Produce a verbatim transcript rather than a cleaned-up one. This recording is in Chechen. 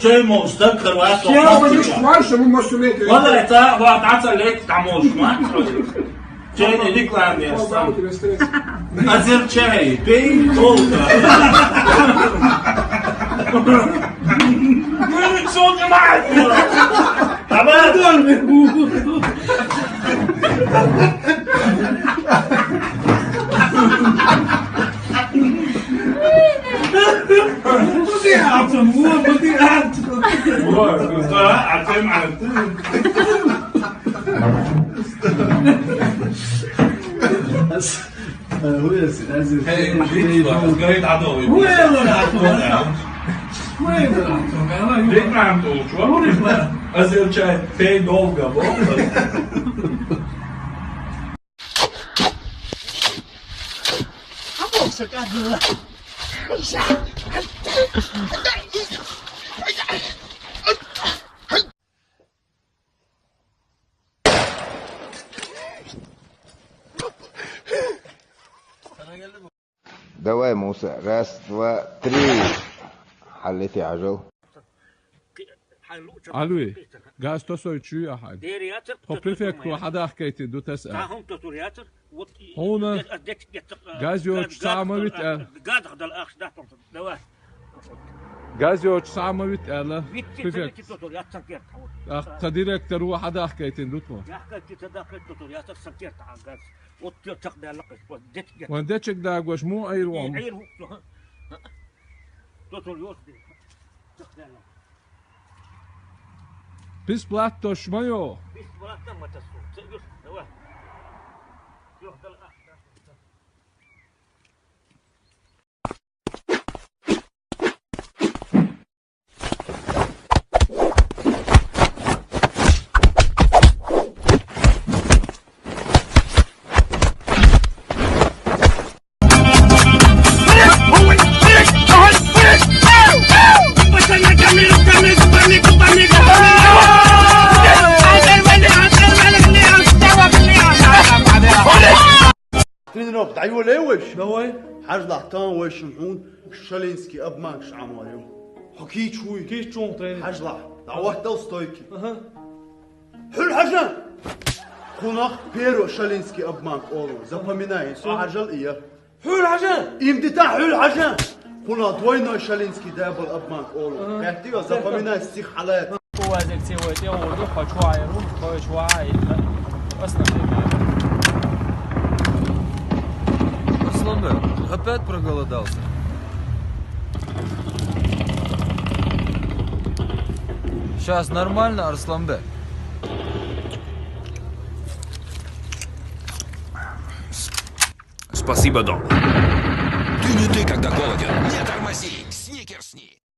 Чай мол, стаг карвас. Я бы не схватил, мы мусим это. Валай, та, ва, та, ца, лек, та, мол, шмат. Чай не реклама, я сам. Азер чай, пей, долго. Ну, что ты, мать? Давай. Wat is het? Wat is het? Wat is het? Hoe is het? Hey, dit is wel een great adult. Hoe is het? Hoe is het? Dit maakt ons, hoor. Hoe is het? Als je het zei, veel dolga, hoor. Давай, Муса, раз, два, три. Хьалити гӀяжал. Алуй, газ тосой чуй ахӀен. Тхо префектура хьадахкайтин ду тас а. Хьуна газ йоч сама вит а. Газ йоч сама вит а. Префект. Ах, та директор ва хьадахкайтин ду тхо. Ван дечиг дагош му айрвам. Бесплатно шмайо. Тренировка дӀайоле вайша? Давай. Хьажлахь, тан вайшин хьуна шалинский обманкаш Ӏамор ю. Хьо кийча вуй? Кийча ву тренер. Хьажлахь, дӀахӀоттал стойки. Аха. Хьуьл хьажа! Кхунах первый шалинский обманка олу. Запоминай, со хьажал и я. Хьуьл хьажа! Им дита хьуьл хьажа! Кхунах двойной шалинский дабл обманка олу. Ага. Хеттига, запоминай, стих хьалаят. Вазир це вай тӀе гӀурду, хьо чу Ӏайру, хьо чу Ӏайру. Основной. Арсланбек, опять проголодался? Щас нормально, Арсланбек? Спасибо, Дон. Ты не ты, когда голоден. Не тормози. Сникерсни.